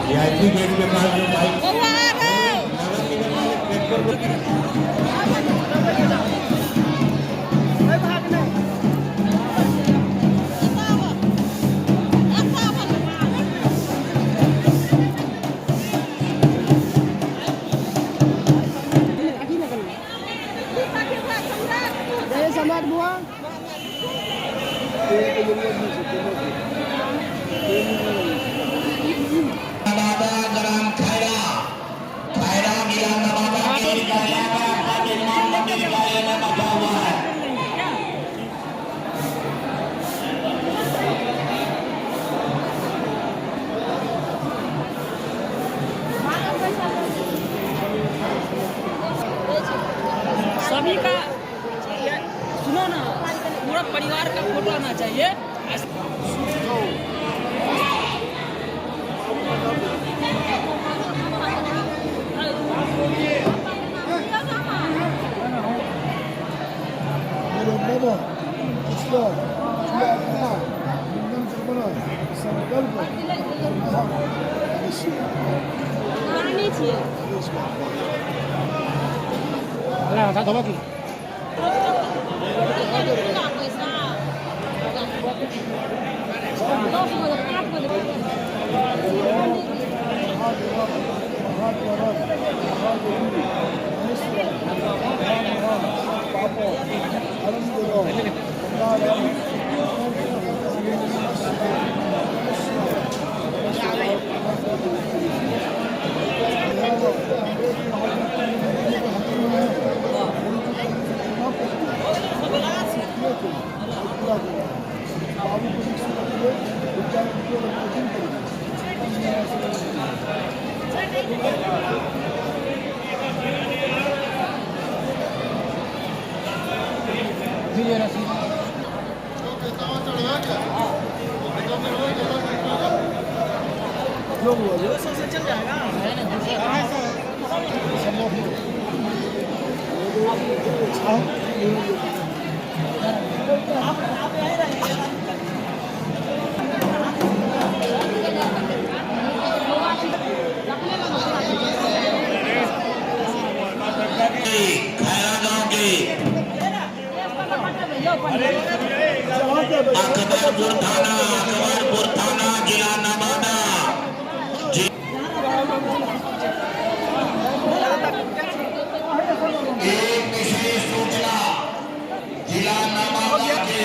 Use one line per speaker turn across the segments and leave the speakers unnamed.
VIP gate के पास जो bike
जय सम्राट बुआ।
नवादा ग्राम खैरा, खैरा जिला नवादा के कार्यालय में आपका निर्माण मंदिर कार्यालय में बैठा हुआ है।
सभी का, सुनो ना, पूरा परिवार का फोटो आना चाहिए।
मेरे मम पिछला अपना मुंडन करना संकल्प करना अवश्य।
छियै।
बाबू। महाद्वारद महादेवी महेश्वर महामहान पाप हरंदेव गंगाराम। बाबू को जो हुआ
चल जाएगा।
खैरा गांव के अकबरपुर थाना, अकबरपुर थाना, जिला नवादा जी। एक विशेष सूचना, जिला नवादा के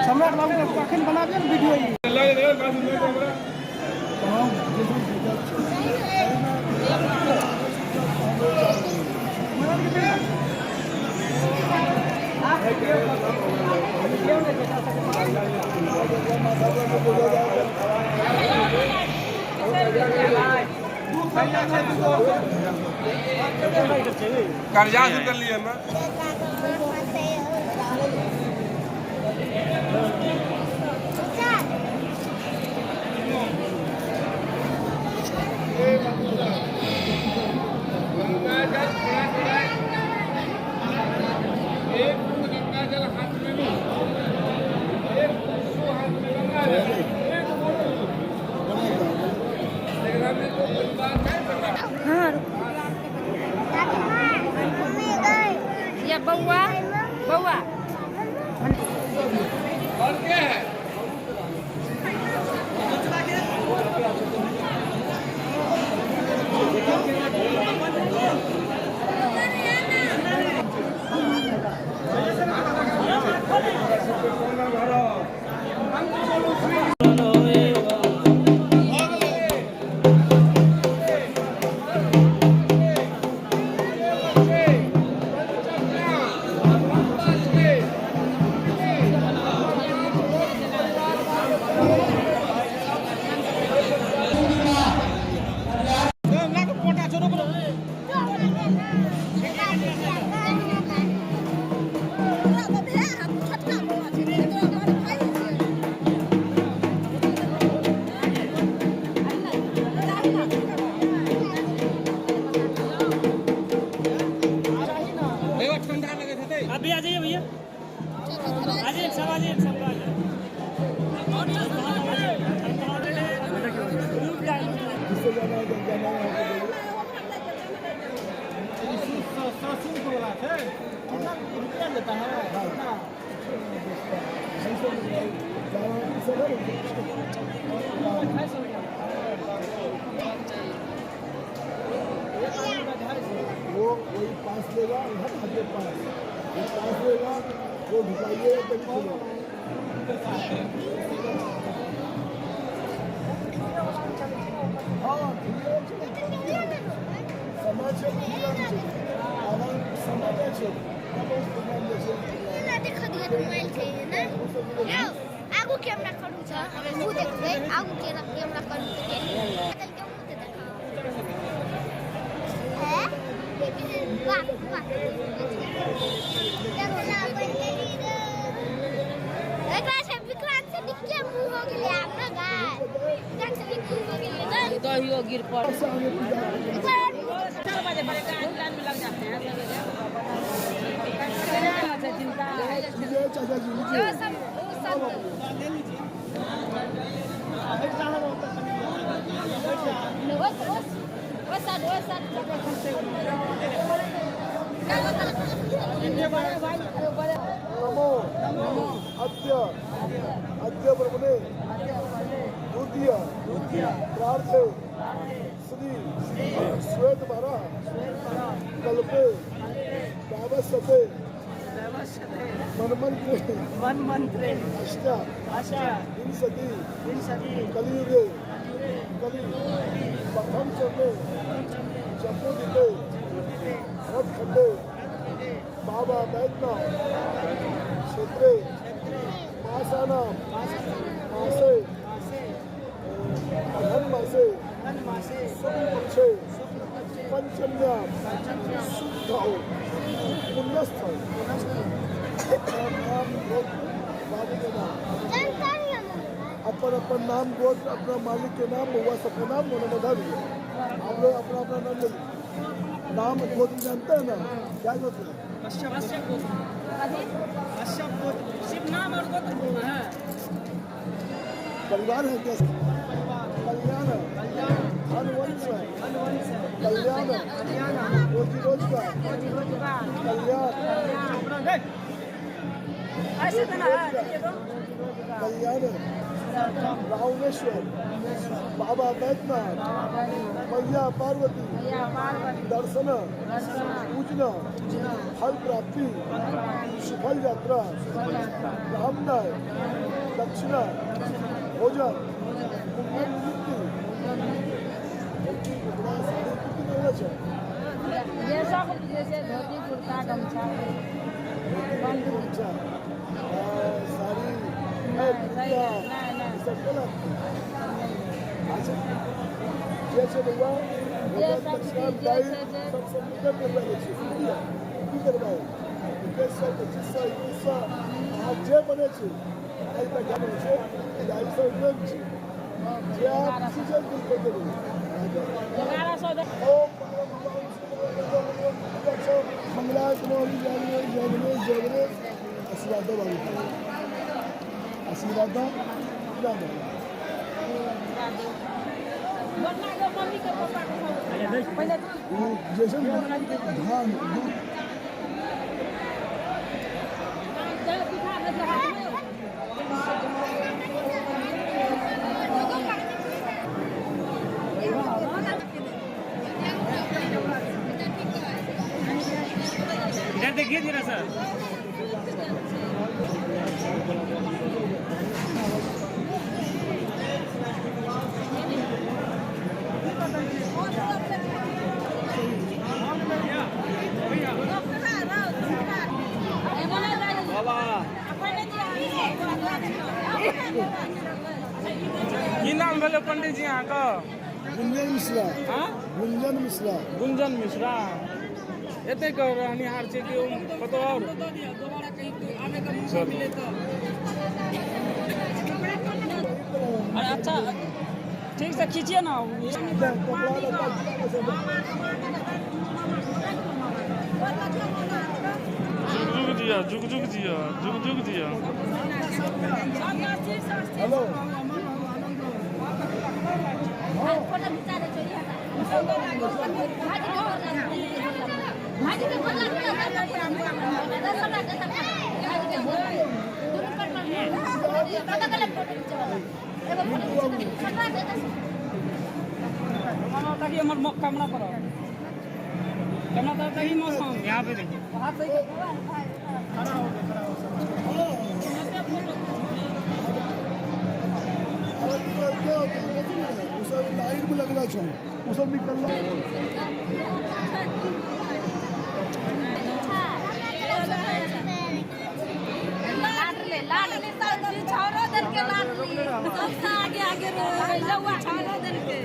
सम्राट बाबू कखन बनाबियै ने वीडियो ई।
कर्जा से कर लिए ना। गंगा जल थोड़ा थोड़ा, एक बूंद गंगा जल हाथ में लो, एक सौ हाथ में गंगा जल, एक फोटो। लेकिन हमें तो परिवार नहीं बना।
या बौआ, बौआ।
और क्या है?
जिसको जाना है जाना है।
कितना लेता है?
वो वही पास लेगा, हर आगे पास वो पास लेगा, वो ढुकाइए तभी खुलेगा। हाँ समाज समाज
आगू कैमरा करू छ मुँह देखबै, आगू कैमरा करू त मुँह देखाओ। वाह वाह एकरा से विक्रांत से निके मुँह हो गेलै आब न गाय, विक्रांत से निके मुँह हो गेलै न
दहियो गिर पड़। 4 बजे बड़े लाइन में लग जाते हैं।
चाचा जी लीजिए नमो अद्य अद्य ब्रह्मणे द्वितीय प्रार्थे श्री श्वेत भरा कल्पे वैवस्वते मनमंत्रे अष्टाविंशति कलियुगे कलि प्रथम चरणे जम्बूद्वीपे भरतखंडे बाबा वैद्यनाथ क्षेत्रे मासानां मासे अघन मासे शुक्ल पक्षे पंचम्यां शुद्धौ पुण्यस्थल नाम गोत्र बाबू के नाम, अपन अपन नाम गोत्र अपना मालिक के नाम बउआ सबका नाम मोने बता दिए। आप लोग अपना अपना नाम ले लीजिए। नाम गोत्र जानते हैं ना, क्या गोत्र है?
सिर्फ नाम और गोत्र बोलना है।
परिवार है क्या? कल्याण है, धनवंश है, कल्याण है, रोजी रोजगार, कल्याण, कल्याण, रावणेश्वर बाबा वैद्यनाथ मैया पार्वती दर्शन पूजना फल प्राप्ति सुफल यात्रा ब्राह्मण दक्षिणा भोजन पुण्य निवृत्ति। कपड़ा साड़ी कितने छै?
जैसे धोती कुर्ता गमछा
साड़ी जे छै बउआ सब सब करबै छै की करबै? 2100 2500 2100 आब जे बनै छै आइ तक बनै छै 250 रुपये छै जे आप खुशी छै बिल्कुल देबै। ओम मंगलाय जय जय जय गणेश। आशीर्वाद दो बाबू, आशीर्वाद दो, जैसे धान दूध
इधर देखिए जरा सर। बाबा की नाम भेलै पंडित जी अहाँके?
गुंजन मिश्रा। गुंजन मिश्रा।
गुंजन मिश्रा एतै के रहनिहार छै कि कतौ और?
अरे अच्छा ठीक से खींचिए ना।
जुग जुग जिया, जुग जुग जिया, जुग जुग जिया।
हेलो।
फोटो खिचा ले।
ताकि हमर कैमरा पर कैमरा तरफ ताकि मौसम यहाँ पे देखिए। हाथ सही कर।
अरे क्या होता है उसे लाइन में लगना चाहिए, वो सब निकलना।
लाडले लाडली सब छावरो दल के लाडली सबसे आगे आगे रहे छावरो दल के।